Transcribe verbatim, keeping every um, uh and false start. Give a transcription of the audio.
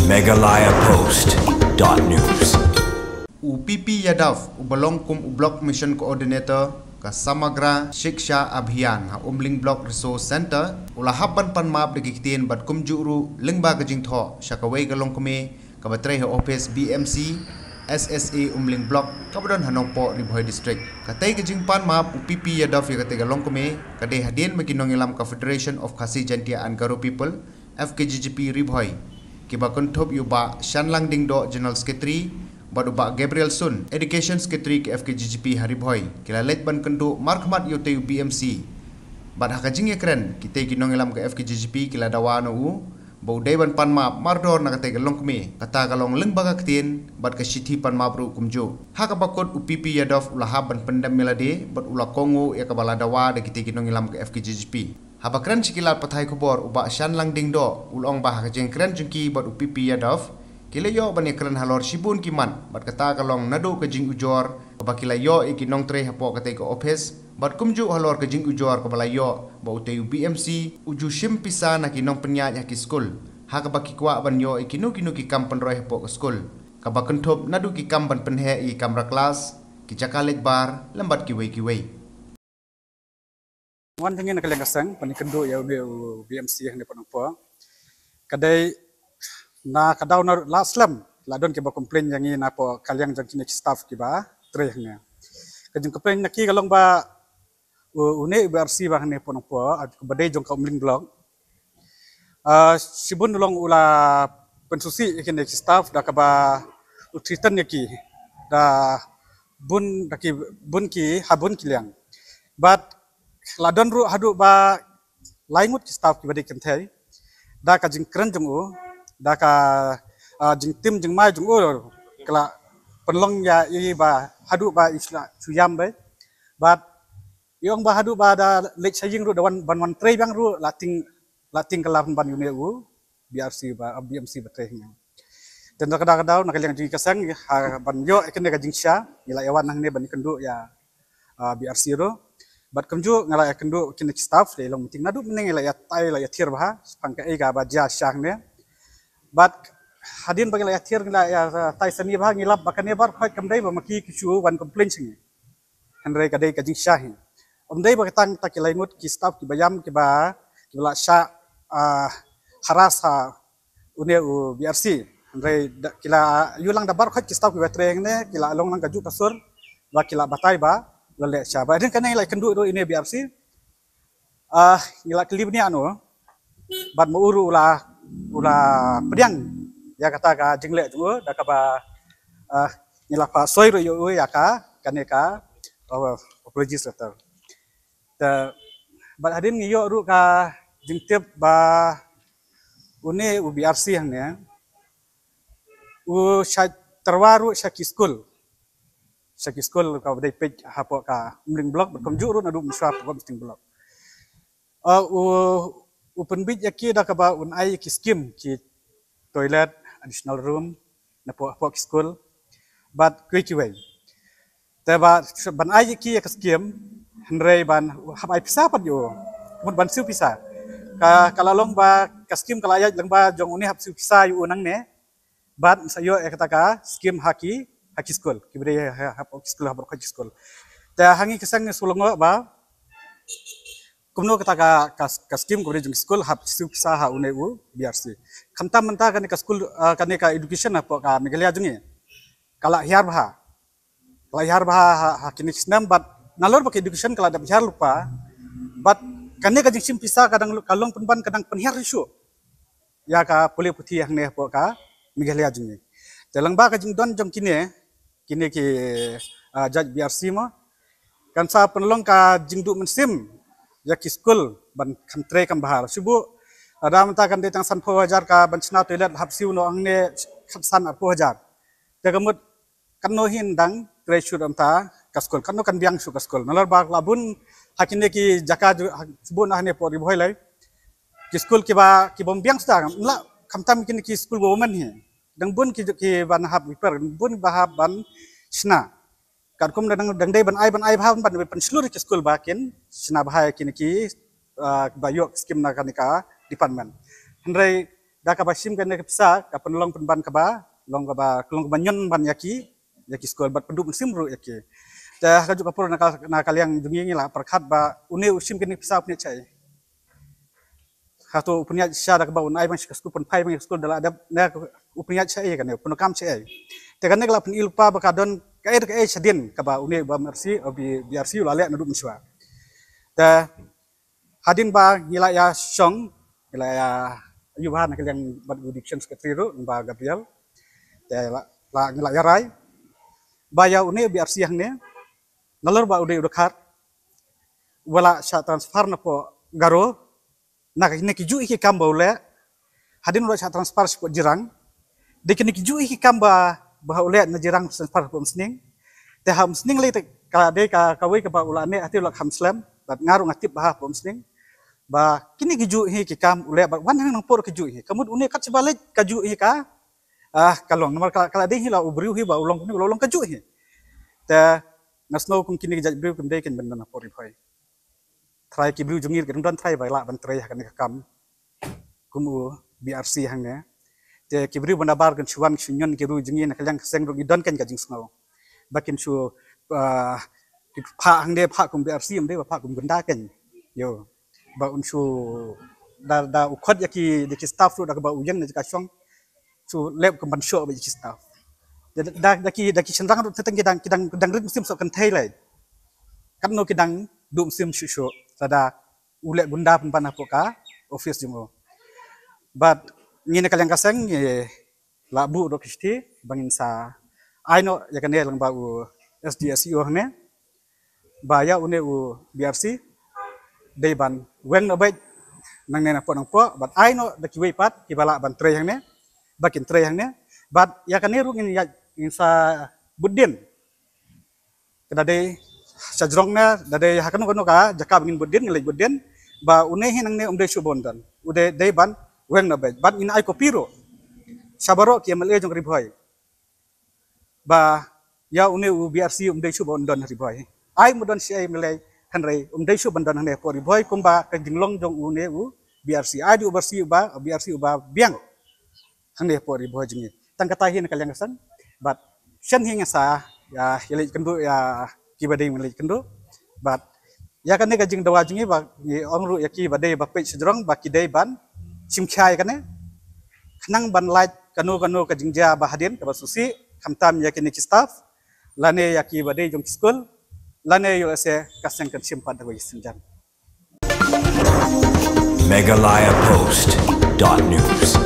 Meghalaya Post dot news. U P P Yadav, uba long kum u Block Mission Coordinator ka Samagra Shiksha Abhiyan ha Umling Block Resource Centre, u la hap ban pan map da ki ktien bad kumjuh ruh lyngba ka jingthoh sha kawei ka longkmie kaba trei ha ophis B M C S S A Umling Block kaba don ha Nongpoh, Ri Bhoi District. Katei ka jingpan map u P P Yadav ïa katei ka longkmie ka dei hadien ba ki nongïalam ka Federation of Khasi Jaintia and Garo People, F K J G P Ri Bhoi, kiba kynthup ïa u Bah Shanlang Dingdoh, General Secretary, bad u Bah Gabriel Sun, Education Secretary ka F K J G P ha Ri Bhoi, ki la leit ban kynduh markhmat ïa utei u B M C. Bad ha ka jingïakren, kitei ki nongïalam ka F K J G P ki la dawa na u ba u dei ban pan map mardor na katei ka longkmie, kata ka long lyngba ka ktien bad ka shithi pan map ruh kumjuh. Ha kaba kut u P P Yadav u la hap ban pyndem ïa lade bad u la kohnguh ïa kaba la dawa da kitei ki nongïalam ka F K J G P. Haba kren sha ki lad pathai khubor, u Bah Shanlang Dingdoh u la ong ba ha ka jingkren jong ki bad u P P Yadav, ki la ïoh ban ïakren halor shibun ki mat bad kata ka long naduh ka jingujor kaba ki la ïoh ïa ki nongtrei hapoh katei ka ophis, bad kumjuh halor ka jingujor kaba la ïoh ba utei u B M C u ju shim pisa na ki nongpynïaid ha ki skul, ha kaba ki kwah ban ïoh ïa kino kino ki kam pynroi hapoh ka skul, kaba kynthup naduh ki kam ban pynheh ïa ki kamra klas, ki jaka leit bar, lem bad kiwei kiwei. Wan jong ngi na ka liang ka seng ban ïakynduh ïa une u B M C hangne hapoh Nongpoh. Ka dei na ka daw na la slem la don kiba complain ïa ngi napoh ka liang jong kine ki staff kiba trei hangne. Ka jingcomplain na ki ka long ba u- une u B R C ba hangne hapoh Nongpoh, ah, kaba dei jong ka Umling Block. Ah, shibun u long u la pynsngewsih ïa kine ki staff da kaba u threaten ïa ki da bun da ki bun ki ha bun ki liang. Bad la don ruh haduh ba lai ngut ki staff kiba dei kynthei, da ka jingkren jong u, da ka, ah, jingtim jingmai jong u, ka la pynlong ïa i ba haduh ba i shu la shu ïam beit. Bad i ong ba haduh ba da leit sha ïing ruh da wan ban wan trei biang ruh la ting la ting kylla pynban ïa une u B R C ba, B M C ba trei hangne. Te na ka daw ka daw na ka liang jong ngi ka seng, ha ban ïoh ïa kane ka jingshisha ngi la ïa wan hangne ban ïakynduh ïa, ah, B R C ruh. Bad kumjuh nga la ïakynduh kine ki staff, la ïa long meeting naduh mynne, ngi la ïa tai la ïa thiar bha shaphang kaei kaba jia shisha hangne. Bad hadien ba ngi la ïa thiar, ngi la ïa tai sani bha, ngi lap ba kane baroh khoit kam dei ba ma ki ki shu wan complain sha ngi. Hynrei ka dei ka jingshisha hi. Ym dei ba ka tang ta ki lai ngut ki staff kiba ïam kiba kiba la shah, ah, harass ha une u B R C. Hynrei da- ki la ïoh lang da baroh khoit ki staff kiba trei hangne, ki la long lang ka juh ka sur ba ki la batai ba la leh shisha. Bad hadien kane ngi la ïakynduh ruh ïa une u B R C. Ah, ngi la kylli bniah noh bad ma u ruh u la u la pdiang ïa kata ka jingleh jong u da kaba, ah, ngi la phah soi ruh ïa u ïa ka kane ka, oh, apologies letter. Te bad hadien ngi ïoh ruh ka jingtip ba une u B R C hangne u shait tyrwa ruh sha ki skul, sha ki skul kaba dei peit hapoh ka Umling Block bad kumjuh ruh naduh mynshuwa hapoh ka Umling Block. Ah, u u pynbit ïa ki da kaba un ai ki skim ki toilet, additional room napoh hapoh ki skul bad kiwei kiwei. Te ba ban ai ïa ki ïa ka skim, hynrei ban hap ai pisa pat ïa u, mut ban siew pisa. Ka ka la long ba ka skim ka la ïaid lyngba jong une hap siew pisa ïa u nangne. Bad sa ïoh ïa kata ka skim ha ki ha ki skul kiba dei ha ha ki skul ha baroh ki skul. Te ha ngi ka seng ngi sngewlyngngoh ba kumno kata ka ka, ka skim kaba dei jong ki skul hap siew pisa ha une u B R C. Khamtam mynta kane ka skul, ah, kane ka education hapoh ka Meghalaya jong ngi ka la hiar bha, ka la hiar bha ha, ha kine ki snem bad nalor ba ka education ka la dep hiar lypa bad kane ka jingshim pisa ka dang ka long pynban ka dang pynhiar shuh ïa ka pule puthi hangne hapoh ka Meghalaya jong ngi. Te lyngba ka jingdon jong kine kine ki, ah, jait B R C mo kan sa pynlong ka jingduh mynsiem ïa ki skul ban kham trei kham bha. Shu buh lada mynta kan dei tang sanphew hajar ka ban shna toilet hap siew noh hangne khatsan arphew hajar. Te ka mut katno hin dang trei shuh mynta ka skul, katno kan biang shuh ka skul. Nalor ba la bun ha kine ki jaka ju- ha- shu buh na hangne hapoh Ri Bhoi Lai ki skul kiba ki bym biang shuh, la khamtam kine ki skul government hi dang bun ki ki ban hap wiper, bun ba hap ban shna. Katkum dang dang dei ban ai ban ai bha ban pynshlur ki skul ba kin shna bha kine ki, ah, ba ïoh skim na kane ka department. Hynrei Da kaba shim kane ka pisa ka pynlong pynban kaba long kaba long kaba ñion ban ïa ki ïa ki skul bad pynduh mynsiem ruh ïa ki. Te ha kajuh ka por na ka na ka liang jong ngi ngi la pyrkhat ba une u shim kane ka pisa u pynïaid shaei. Hato u pynïaid sha da kaba un ai bang sha ka skul pynphai bang sha ka skul da la dep ne u pynïaid shaei kane u pyndonkam shaei. Te kane ka la pyn-i lypa ba ka don kaei kaei shadien kaba une u BRC u BRC u la leh naduh mynshuwa. Te hadien ba ngi la ïa shong ngi la ïa ïuh bha na ka liang bad u Division Secretary ruh ba Gabriel. Te la la ngi la ïa rai ba ïa une u BRC hangne nalor ba u dei u dkhar u la shah transfer na poh Garo na kine ki juh ki kam ba u leh. Hadien u la shah transfer sha poh Jirang. Dei kine ki juh ki kam ba ba u leh na Jirang transfer poh Umsning. Te ha Umsning lei te ka dei ka kawei kaba u la ne hati u la kham slem bad nga ruh nga tip ba ha poh Umsning ba kine ki juh ki kam u leh bad wan hang nang por ki juh hi ka mut une kat sha ba leit ka juh hi ka ah ka long namar ka la dei hi la u briew hi ba u long kine u long ka juh hi. Te nga sngew kum kine ki jait briew kim dei kin ban na por i phai. Trai ki briew jong ngi ki dang don trai ba lah ban trei ha kane ka kam kum u BRC hangne. Te ki briew ban da bar kan shu wan shu ñion ki briew jong ngi na ka liang ka seng ruh ngi don kan ka jingsngew ba kin shu ah, ki pha hangne pha kum BRC ym dei ba pha kum gunda kan yo ba un shu da da u khot ïa ki da ki staff ruh da kaba u ïeng na ka shong shu lep kum ban shoh ba ïa ki staff da da da ki da ki shynrang ruh te tang ki dang ki dang dang rit mynsiem soh kan thei lai. Katno ki dang duh mynsiem shuh shuh lada u leh gunda pynban hapoh ka office jong u. Bad ngi na ka liang ka seng ngi la buh ruh ki shithi ba ngin sa ai noh ïa kane lang ba u SDSEO hangne ba ïa une u BRC dei ban weng noh beit nangne na poh nang poh bad ai noh da kiwei pat kiba lah ban trei hangne ba kin trei hangne bad ïa kane ruh ngin ïa ngin sa bud dien. Ka da dei sha jrong ne da dei ha kano kano ka jaka ba ngin bud dien ngin leit bud dien ba une hi nangne um dei shuh ba un don u dei dei ban weng na beit bad ngin ai copy ruh sha baroh ki MLA jong Ri Bhoi ba ïa une u BRC um dei shuh ba un don Ri Bhoi. Ai mo don shi ai MLA hynrei um dei shuh ban don hangne poh Ri Bhoi kumba ka jinglong jong une u BRC ai di u BRC uba BRC uba biang. Hangne poh Ri Bhoi jong ngi tang kata hi na ka liang ka seng bad shen hi nga sa ïa ïa leit kynduh ïa kiba dei leit kynduh bad ïa kane ka jingdawa jong ngi ba ngi ong ruh ïa kiba dei ba peit sha jrong ba ki dei ban shim khia ïa kane khnang ban lait kano kano ka jingjia ba hadien kaba susi khamtam ïa kine ki staff lane ïa kiba dei jong ki skul lane ïoh lehse ka seng kan shim pat da kawei ka synjan. Meghalaya Post dot news.